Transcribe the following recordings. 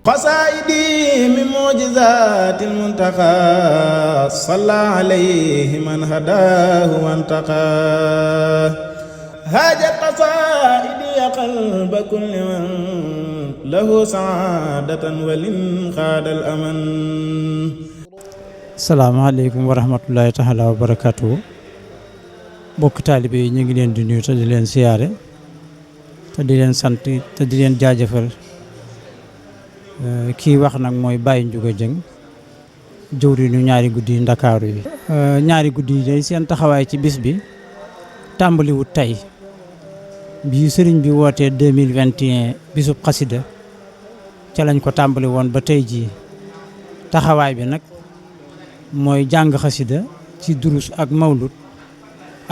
قصائدي من معجزات المنتقى صلى عليه من هداه وانتقى هاجت قصائدي قلب كل من له سعادة ولن خاد الأمن. salaamaaleykum wa rahmatullahi taala wa barakaatu. bokk taalibe yi ñu ngi leen di nuyu te di leen siyaare te di leen sant te di leen jaajëfal. kii wax nag mooy Baye Ndiouga Dieng jëwriñu ñaari guddi Ndakaaru yi. ñaari guddi yi day seen taxawaay ci bis bi tàmbaliwut tey bi sëriñ bi wootee 2021 bisub xasida ca lañ ko tàmbali woon ba tey jii taxawaay bi nag mooy jàng xasida ci durus ak mawlud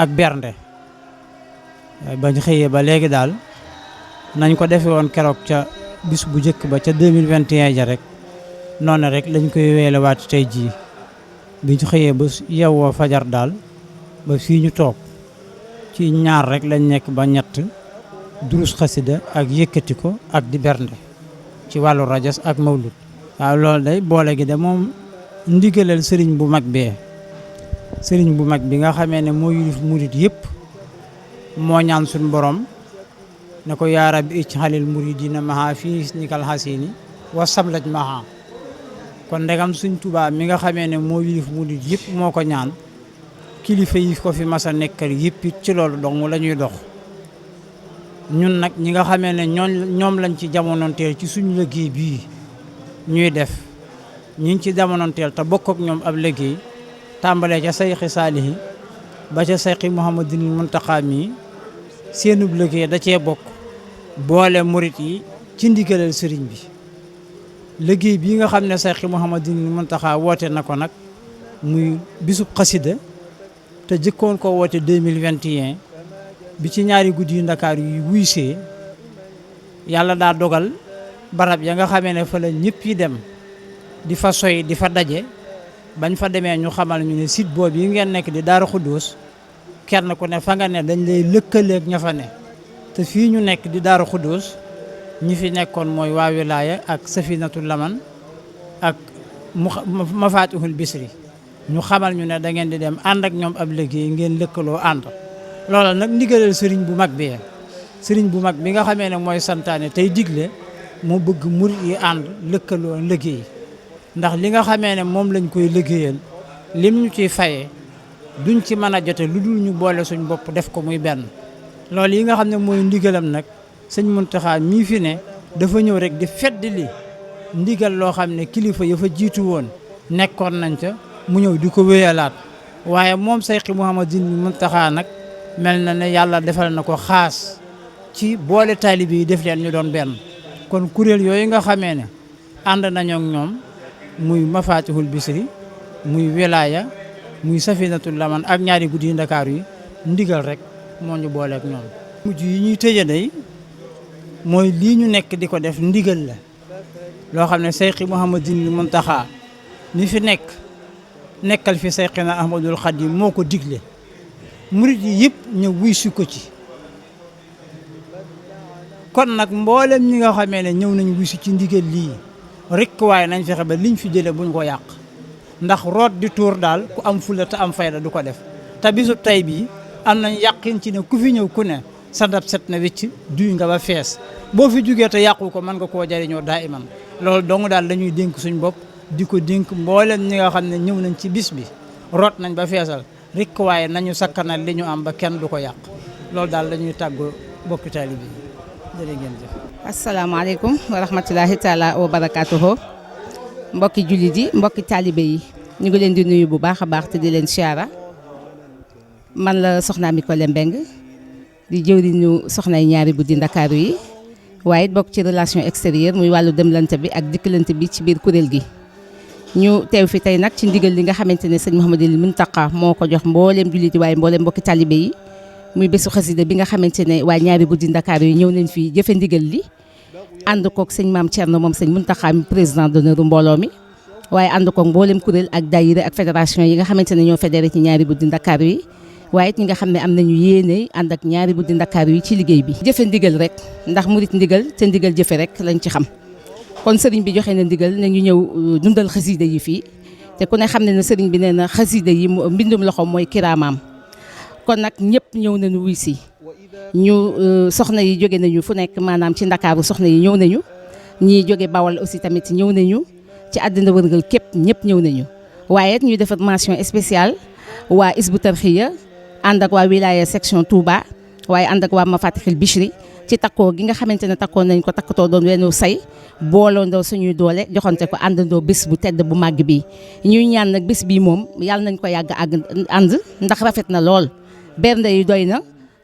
ak bernde bañ xëyee ba léegi daal nañ ko defe woon keroog ca bis bu njëkk ba ca 2021 ja rek noonu rek lañ koy weelewaat tey jii bi ñu xëyee ba yeewoo fajar daal ba fii ñu toog ci ñaar rek lañ nekk ba ñett durus xasida ak yëkkati ko ak di bernde ci wàllu rajas ak mawlud. waaw loolu day boole gi de moom ndigalal sëriñ bu mag bee sëriñ bu mag bi nga xamee ne moo yilif murit yëpp moo ñaan suñ borom ne ko yaa rabbi ij'alil muridina maha fii nisnikal hasini wa sablaj maha. kon ndegam suñ Tuubaa mi nga xamee ne moo yilif murid yëpp moo ko ñaan kilifa yi ko fi mas a nekkal yëpp it ci loolu dong la ñuy dox. ñun nag ñi nga xamee ne ñoom lañ ci jamonoonteel ci suñu liggéey bii ñuy def ñi ci jamonoonteel te bokk ak ñoom ab liggéey tàmbalee ca sayxi saalihi ba ca sayxi Muhammadul Muntaqa mi seenub liggéey da cee bokk boole murit yi ci ndigalal sëriñ bi. liggéey bii nga xam ne sayxi Muhammadul Muntaqa woote na ko nag muy bisub xasida te jëkkoon ko woote 2021 bi ci ñaari guddi yu Ndakaaru yi wuysee yàlla daa dogal barab ya nga xamee ne fa la ñëpp yi dem di fa soy di fa daje bañ fa demee ñu xamal ñu ne site boobu yi ngeen nekk di Daaru Xuddoos kenn ku ne fa nga ne dañ lay lëkkaleeg ña fa ne te fii ñu nekk di Daaru Xuddoos ñi fi nekkoon mooy waa wilaaya ak Safinatul Laman ak Mafatihul Bisri ñu xamal ñu ne da ngeen di dem ànd ak ñoom ab liggéey ngeen lëkkaloo ànd. loola nag ndigalal sëriñ bu mag bi sëriñ bu mag bi nga xamee ne mooy santaane tey digle moo bëgg murit yi ànd lëkkaloo liggéey ndax li nga xamee ne moom lañ koy liggéeyal lim ñu ciy fayee duñ ci mën a jote lu dul ñu boole suñ bopp def ko muy benn. loolu yi nga xam ne mooy ndigalam nag sëñ Muntaxa mii fi ne dafa ñëw rek di fedd li ndigal loo xam ne kilifa ya fa jiitu woon nekkoon nañ ca mu ñëw di ko wéyalaat waaye moom sayxi Muhammadul Muntaxa nag mel na ne yàlla defal na ko xaas ci boole taalibe yi def leen ñu doon benn. kon kuréel yooyu nga xamee ne ànd nañoo ak ñoom muy Mafatihul Bisri muy wilaaya muy Safinatul Laman ak ñaari guddi yu Ndakaaru yi ndigal rek moo ñu boole ak ñoom. mujj yi ñuy tëje day mooy lii ñu nekk di ko def ndigal la loo xam ne sayxi Muhammadul Muntaxa mi fi nekkal fi sayxina Ahmadul Xadim moo ko digle murit yi yëpp ñëw wuy si ko ci. kon nag mboolem ñi nga xamee ne ñëw nañ wuy si ci ndigal lii rek waaye nañ fexe ba liñ fi jëlee buñ ko yàq ndax root di tuur daal ku am fulla te am fayda du ko def te bisub tey bii am nañ yàqin ci ne ku fi ñëw ku ne sa ndab set na wecc duy nga ba fees boo fi jugee te yàqu ko mën nga koo jariñoo daa iman loolu dong daal dañuy dénk suñ bopp di ko dénk mboolem ñi nga xam ne ñëw nañ ci bis bi root nañ ba feesal rek waaye nañu sakkanal li ñu am ba kenn du ko yàq loolu daal dañuy tàggoo bokki taalibe yi jërë ngeen jëf. asalaamaaleykum wa rahmatulahi taala wa barakaatuhu mbokki jullit yi mbokki taalibe yi ñu ngi leen di nuyu bu baax a baax te di leen siyaara man la soxna Amy Collé Mbengue di jëwriñu soxnay ñaari guddi Ndakaaru yi waaye it bokk ci relation extérieure muy wàllu demlante bi ak dikkalante bi ci biir kuréel gi. ñu teew fi tey nag ci ndigal li nga xamante ne sëñ Mouhamadul Muntaqa moo ko jox mbooleem jullit yi waaye mbooleem mbokki taalibe yi muy bésu xasida bi nga xamante ne waa ñaari guddi Ndakaaru yi ñëw nañ fi jëfe ndigal li ànd kook sëñ Maam Thierno moom sëñ Muntaqa mi président d'honneur mbooloo mi waaye ànd ko mboolem kuréel ak daayira ak fédération yi nga xamante ne ñoo fédéré ci ñaari guddi Ndakaaru yi waaye it ñi nga xam ne am nañu yéene ànd ak ñaari guddi Ndakaaru yi ci liggéey bi. jëfe ndigal rek ndax murit ndigal te ndigal jëfe rek lañ ci xam kon sëriñ bi joxe na ndigal ne ñu ñëw dundal xasida yi fii te ku ne xam ne sëriñ bi nee na xasida yi mbindum loxo mooy kiraamaam kon nag ñëpp ñëw nañu wuy si ñu soxna yi jóge nañu fu nekk maanaam ci Ndakaaru soxna yi ñëw nañu ñii jóge Bawol aussi tamit ñëw nañu ci àddina wërngal képp ñëpp ñëw nañu waaye it ñuy defar mention spéciale waa Hizbut Tarqiyyah ànd ak waa wilaya section Touba waaye ànd ak waa Mafatihul Bichri ci takkoo gi nga xamante ne takkoon nañ ko takkatoo doon wenn say booloondoo suñuy doole joxante ko àndandoo bés bu tedd bu màgg bi ñuy ñaan nag bés bii moom yàlla nañ ko yàgg ànd ndax rafet na lool bernde yi doy na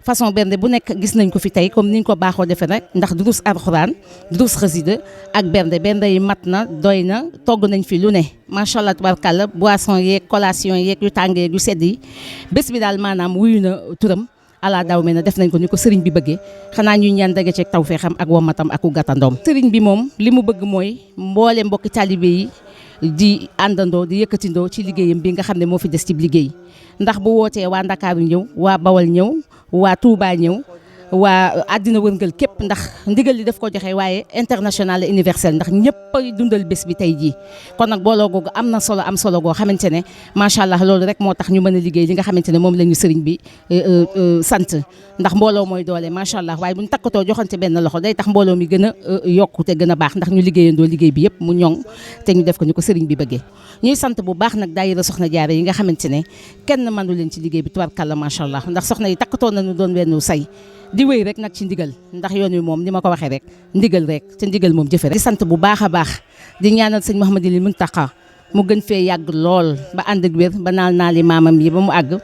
façon bernde bu nekk gis nañ ko fi tey comme niñ ko baaxoo defee rek ndax durus alxuraan durus xasida ak bernde yi mat na doy na togg nañ fi lu ne macha allah tubarkàlla boisson yeeg collation yeeg yu tàng yeeg yu sedd yi bés bi daal maanaam wuyu na turam ala daw me na def nañ ko ni ko sëriñ bi bëggee xanaa ñuy ñaan dage ceeg tawfeexam ak wamatam ak gàttandoom sëriñ bi moom li mu bëgg mooy mboole mbokki talibé yi di àndandoo di yëkkatindoo ci liggéeyam bi nga xam ne moo fi des ci liggéey ndax bu wootee waa Ndakaaru ñëw waa Bawol ñëw waa Touba ñëw waa àddina wërngal képp ndax ndigal li daf ko joxe waaye international et universel ndax ñëpp ay dundal bés bi tey jii kon nag booloo googu am na solo am solo goo xamante ne macha allah loolu rek moo tax ñu mën a liggéey li nga xamante ne moom la ñu sëriñ bi sant ndax mbooloo mooy doole macha allah waaye bu ñu takkatoo joxante benn loxo day tax mbooloo mi gën a yokku te gën a baax ndax ñu liggéeyandoo liggéey bi yëpp mu ñoŋ te ñu def ko ni ko sëriñ bi bëggee ñuy sant bu baax nag daayira soxna jaare yi nga xamante ne kenn mënu leen ci liggéey bi tubarkalla macha allah ndax soxna yi takkatoo nañu doon wenn say di wéy rek nag ci ndigal ndax yoon wi moom ni ma ko waxee rek ndigal rek te ndigal moom jëfe rek di sant bu baax a baax di ñaanal sëñ Mouhamadul Mountakha mu gën fee yàgg lool ba ànd ak wér ba naal yi maamam yi ba mu àgg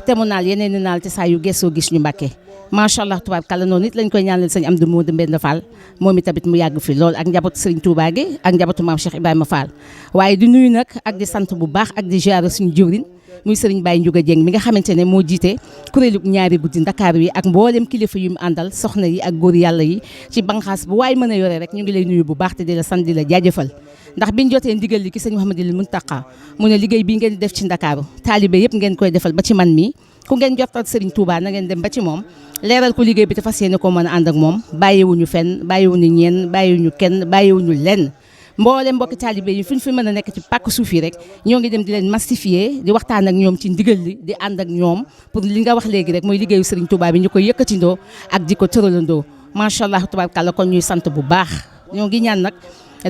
te mu naal yeneen i naal te saa yu gëstoo gis ñu Mbàkke macha allah tubaarkàlla noonu it lañ koy ñaanal sëñ Amdi Moodu Mbend Fall moom it tamit mu yàgg fi lool ak njabootu sëriñ Touba gi ak njabootu maam Cheikh Ibrahima Fall waaye di nuyu nag ak di sant bu baax ak di ziyaara suñu jëwriñ muy sëriñ Baye Ndiouga Dieng mi nga xamante ne moo jiite kuréelu ñaari guddi Ndakaaru yi ak mboolem kilifa yu mu àndal soxna yi ak góor yàlla yi ci banxaas bu waay mën a yore rek ñu ngi lay nuyu bu baax te di la sant di la jaajëfal ndax biñ jotee ndigal li ki sëñ Mouhamadul Mountakha mu ne liggéey bii ngeen di def ci Ndakaaru taalibe yëpp ngeen koy defal ba ci man mii ku ngeen jotal sëriñ Touba na ngeen dem ba ci moom leeral ko liggéey bi te fas yéene ko mën a ànd ak moom bàyyiwuñu fenn bàyyiwuñu ñeen bàyyiwuñu kenn bàyyiwuñu lenn mboolem mbokki taalibe yi fu ñu fi mën a nekk ci pàkk suuf yi rek ñoo ngi dem di leen massifier di waxtaan ak ñoom ci ndigal li di ànd ak ñoom pour li nga wax léegi rek mooy liggéeyu Serigne Touba bi ñu koy yëkkatindoo ak di ko tëralandoo macha allah tubaarkàlla kon ñuy sant bu baax ñoo ngi ñaan nag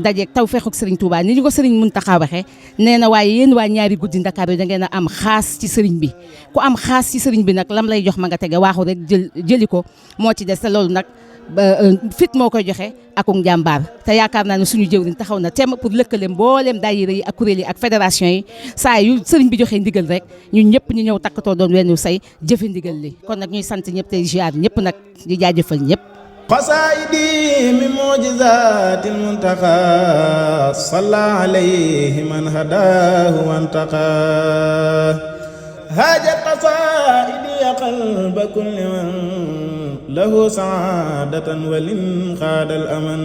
dajeeg tawfeexu Serigne Touba ni ñu ko Serigne Mountakha waxee nee na waaye yéen waa ñaari guddi Ndakaaru yi da ngeen a am xaas ci Serigne bi ku am xaas ci Serigne bi nag lam lay jox ma nga tege waaxu rek jëli ko moo ci des te loolu nag fit moo koy joxe akuk njàmbaar te yaakaar naa ne suñu jëwriñ taxaw na tem pour lëkkale mbooleem daayira yi ak kuréel yi ak fédération yi saa yu sëriñ bi joxee ndigal rek ñun ñëpp ñu ñëw takkatoo doon wenn say jëfe ndigal li kon nag ñuy sant ñëpp tey ziar ñëpp nag di jaajëfal ñëpp qasaidi min mu'jizatil muntaqa salla alayhi man hadahu wantaqa hajat qasaidi qalba kulli man lahu saadatan walin xaadal aman